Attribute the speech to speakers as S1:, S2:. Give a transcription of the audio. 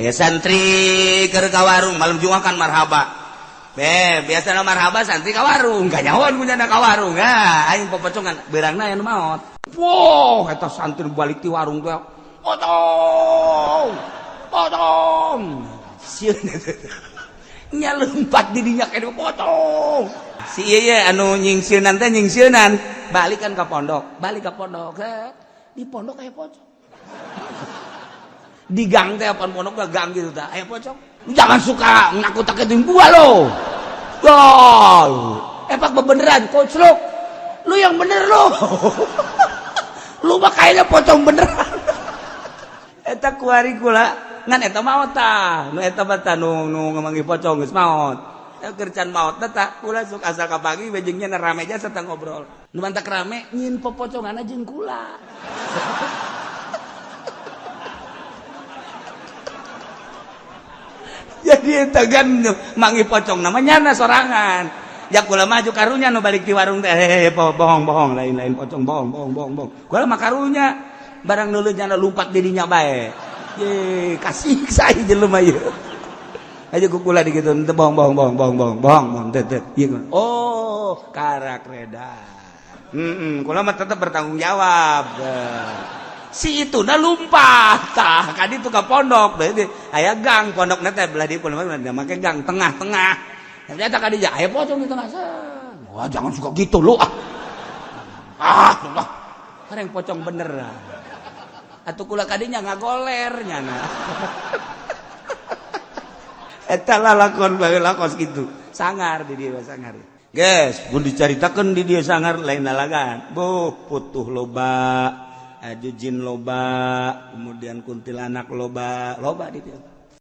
S1: Aya santri keur ka warung malam Jumat kan marhaba. Be, biasana marhaba santri ka warung, kanyahoan punya ka warung. Ah, aing popocongan beurangna aya nu maot. Wow, eta santri balik ti warung teh. Pocong. Pocong. Sieun nya lompat di dinya kene pocong. Si ieu ye anu nyingsieunan teh nyingsieunan, balik kan ka pondok, balik ka pondok. Di pondok aya pocong. Di gang teh apa pondok ke gang gitu tah, aya pocong. Jangan suka nakut-nakutin gua lo. Gol. Epak bebeneran, koclok. Lu yang bener lo. Lu mah kayaknya pocong beneran. Eta kuari kula ngan eta maot tah. Nu eta mah tah nu nu ngamanggih pocong geus maot. Keur can maot tah kula sok asa kapagi we jeung nya rame aja serta ngobrol. Nu mantak rame nyin popocongan jeung kula. Jadi eta kan manggih pocong namanya nyana sorangan. Ya kula maju karunya nu balik di warung teh bohong bohong lain-lain pocong bohong bohong bohong bohong. Kula mah karunya barang nuleuh nyana lumpat dirinya bae. Ye kasih saya jelema ieu. Aja ku kula digitu teu bohong bohong bohong bohong bohong bohong bohong teu teu. Oh, karak reda. Heeh, kula mah tetep bertanggung jawab. Si itu dah lumpat tah kadi itu ka pondok berarti aya gang pondokna teh belah di pondok make gang tengah-tengah. Ternyata kadi aya pocong di tengah. Wah, jangan suka gitu lu ah. Ah, ah. Kareng pocong bener. Atuh kula kadinya ngagoler nyana. Eta lalakon baheula kos kitu. Sangar di dieu sangar. Geus, mun dicaritakeun di dieu sangar lain lalagan. Buh, putuh loba, aju jin loba, kemudian kuntilanak loba, loba di dieu.